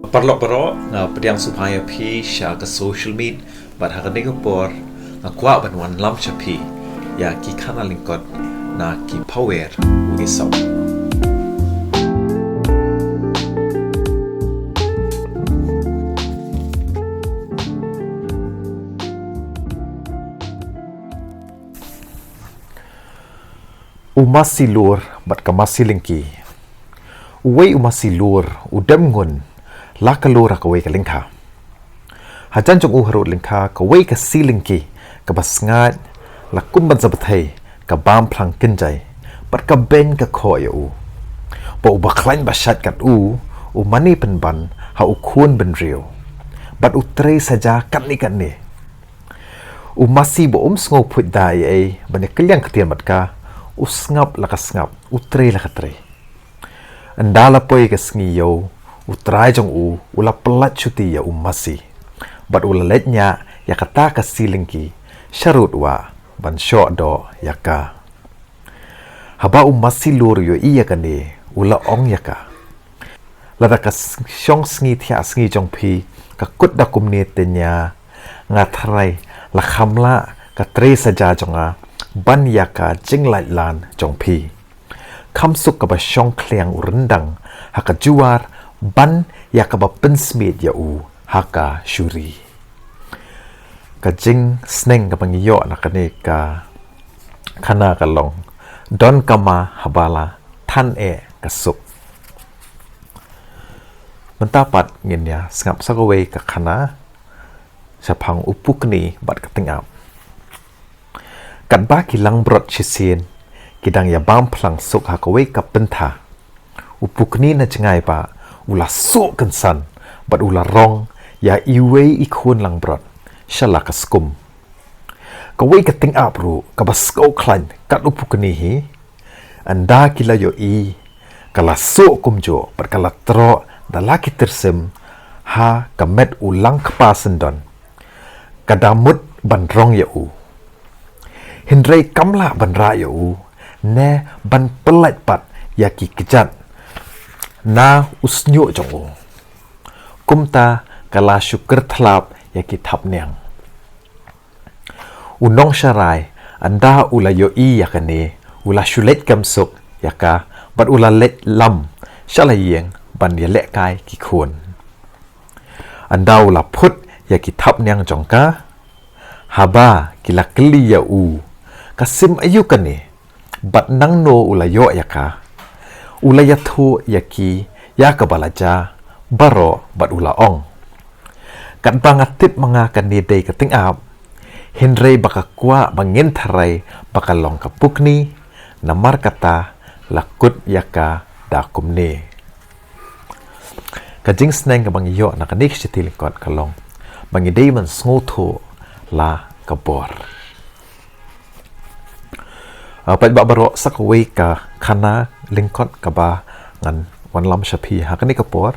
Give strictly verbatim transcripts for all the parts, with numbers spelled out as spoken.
Paralok baroh, nga pdiang sngewbha ïa phi sha ka social media bad ha kane ka por nga kwah ban wanlam sha phi ïa ki khana lyngkot na ki pawer u Esau. U masi lur bad ka masi lyngki. Uwei u masi lur u dem ngun la ka lur ha kawei ka lyngkha. Hajan jong u harud lyngkha kawei ka si lyngki kaba sngaid la kum ban sa bthei, ka bam phlang kynjai bad ka beiñ ka khoh ïa u. Ba u bakhlaiñ ba shait kat u u mane pynban ha u khun bynriew bad u trei saja katne katne. U masi ba um sngewphuid da ei ei ban ïa kylliang ktien bad ka, u sngap la ka sngap, u trei la ka trei. Ynda la poi ka sngi ïew, u trai jong u u la pyllait shuti ïa u masi bad u la leit ñiah ïa kata ka si lyngki sharud wah ban shoh doh ïa ka. Haba u masi lur u ïohi ïa kane, u la ong ïa ka, lada ka s- shong sngi thiah sngi jong phi ka kut da kumne te nia, nga tharai la kham lah ka trei saja jong nga ban ïa ka jinglait lan jong phi. Kham suk kaba shong khliang u ryndang ha ka juar ban ïa kaba pynsmiej ïa u ha ka shuri. Ka jingsneng kaba ngi ïoh na kane ka khana ka long, don ka ma haba la than eh ka suk. Mynta pat ngin ïa sngap sa kawei ka khana shaphang u pukni bad ka tyngab. Katba ki langbrot shisien ki dang ïa bam phlang suk ha kawei ka pyntha, u pukni na jngai ba u la suh kynsan bad u la rong ïa iwei i khun langbrot sha la ka skum. Kawei ka tyngab ruh kaba sngewkhlaiñ kat u pukni hi, ynda ki la ïohi ka la suh kumjuh bad ka la troh da la ki tyrsim ha ka met u langkpa syndon. Ka da mut ban rong ïa u, hynrei kam lah ban rah ïa u ne ban pyllait pat ïa ki kjat na u shñiuh jong u. Kumta ka la shu kyrthlap ïa ki thapniang. U nongsharai ynda u la ïohi ïa kane u la shu leit kem suk ïa ka bad u la leit lam sha la ïing ban ïalehkai ki khun. Ynda u la phut ïa ki thapniang jong ka, haba ki la kylli ïa u ka sim aïu kane bad nangno u la ïoh ïa ka, u la ïathuh ïa ki ïa kaba la jia baroh bad u la ong, katba nga tip ma nga kane dei ka tyngab, hynrei ba ka kwah ba ngin tharai ba ka long ka pukni, namar kata la kut ïa ka da kumne. Ka jingsneng kaba ngi ïoh na kane ka shithi lyngkot ka long ba ngi dei ban sngewthuh la ka bor. Ah, paidbah baroh, sa kawei ka khana lyngkot kaba ngan wanlam sha phi ha kane ka por,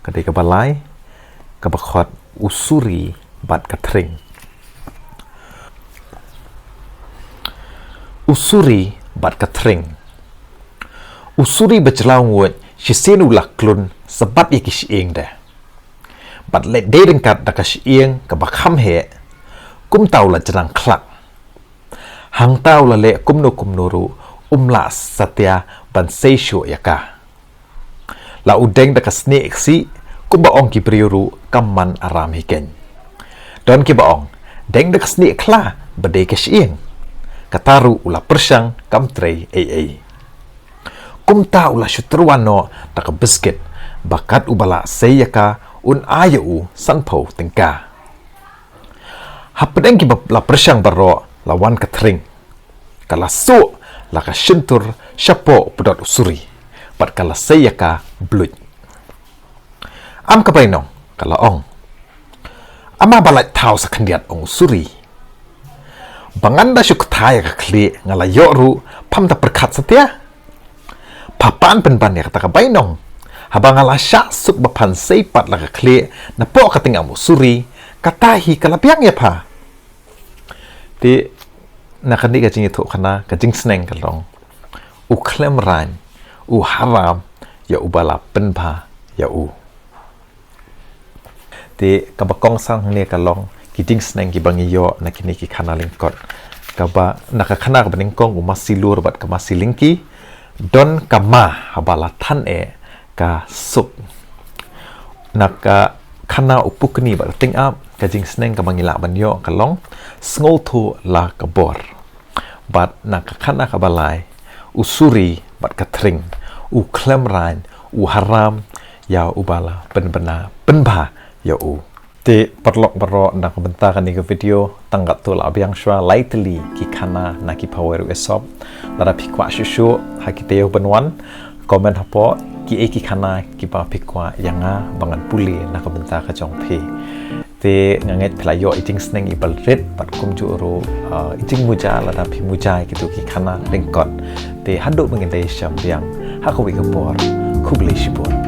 ka dei kaba lai, kaba khot u suri bad ka thring. U suri bad ka thring. U suri ba jlaw nguid shisien u la klun sa bad ïa ki shyieng de. Bad leit dei ryngkat da ka shyieng kaba kham heh, kumta u la jrang khlak. Hangta u la leh kumno kumno ruh um lah satia ban sei shuh ïa ka. La u deng da ka snieh ksih kumba ong ki briew ruh kam man aram hi keiñ. Don kiba ong deng da ka snieh khla ba dei ka shyieng. Kata ruh u la pyrshang kam trei ei ei. Kumta u la shu tyrwa noh da ka biskit ba kat uba lah sei ïa ka un ai ïa u sanphew tyngka. Hapdeng kiba la pyrshang baroh la wan ka thring. Ka la suh la ka shyntur shapoh pdot u suri bad ka la sei ïa ka bluit. Am ka bainong, ka la ong. Ama ba lait thaw sa khyndiat, ong u suri. Ba ngan da shu kthai ïa ka khlieh nga la ïoh ruh pham da pyrkhat satia. Pha pan pynban ïa kata ka bainong. Haba nga la shah suk ba phan sei pat la ka khlieh napoh ka tyngab u suri, kata hi ka la biang ïa pha. Te na kane ka jingïathuh khana ka jingsneng ka long, u khlem raiñ u haram ïa uba la pynbha ïa u. Te kaba kongsan hangne ka long ki jingsneng kiba ngi ïoh na kine ki khana lyngkot. Kaba na ka khana kaba nyngkong, u masi lur bad ka masi lyngki, don ka ma haba la than eh ka suk. Na ka khana u pukni bad ka tyngab, ka jingsneng kaba ngi lah ban ïoh ka long, sngewthuh la ka bor. Bad na ka khana kaba lai, u suri bad ka thring, u khlem raiñ, u haram ïa uba la pynbna pynbha ïa u. Te paralok baroh, na ka bynta kane ka video tang katto la biang shuwa, lai tylli ki khana na ki pawei ruh ïa sop. Lada phi kwah shuh shuh ha ki taïew ban wan, comment hapoh kiei ki khana kiba phi kwah ïa nga ba ngan pule na ka bynta ka jong phi. Te nga ngeit phi la ïoh i jingsneng iba rit bad kumjuh ruh, ah, i jingmuja lada phi muja ïa kito ki khana lyngkot. Te haduh ban ïadei sha biang, ha kawei ka por, khublei shibun.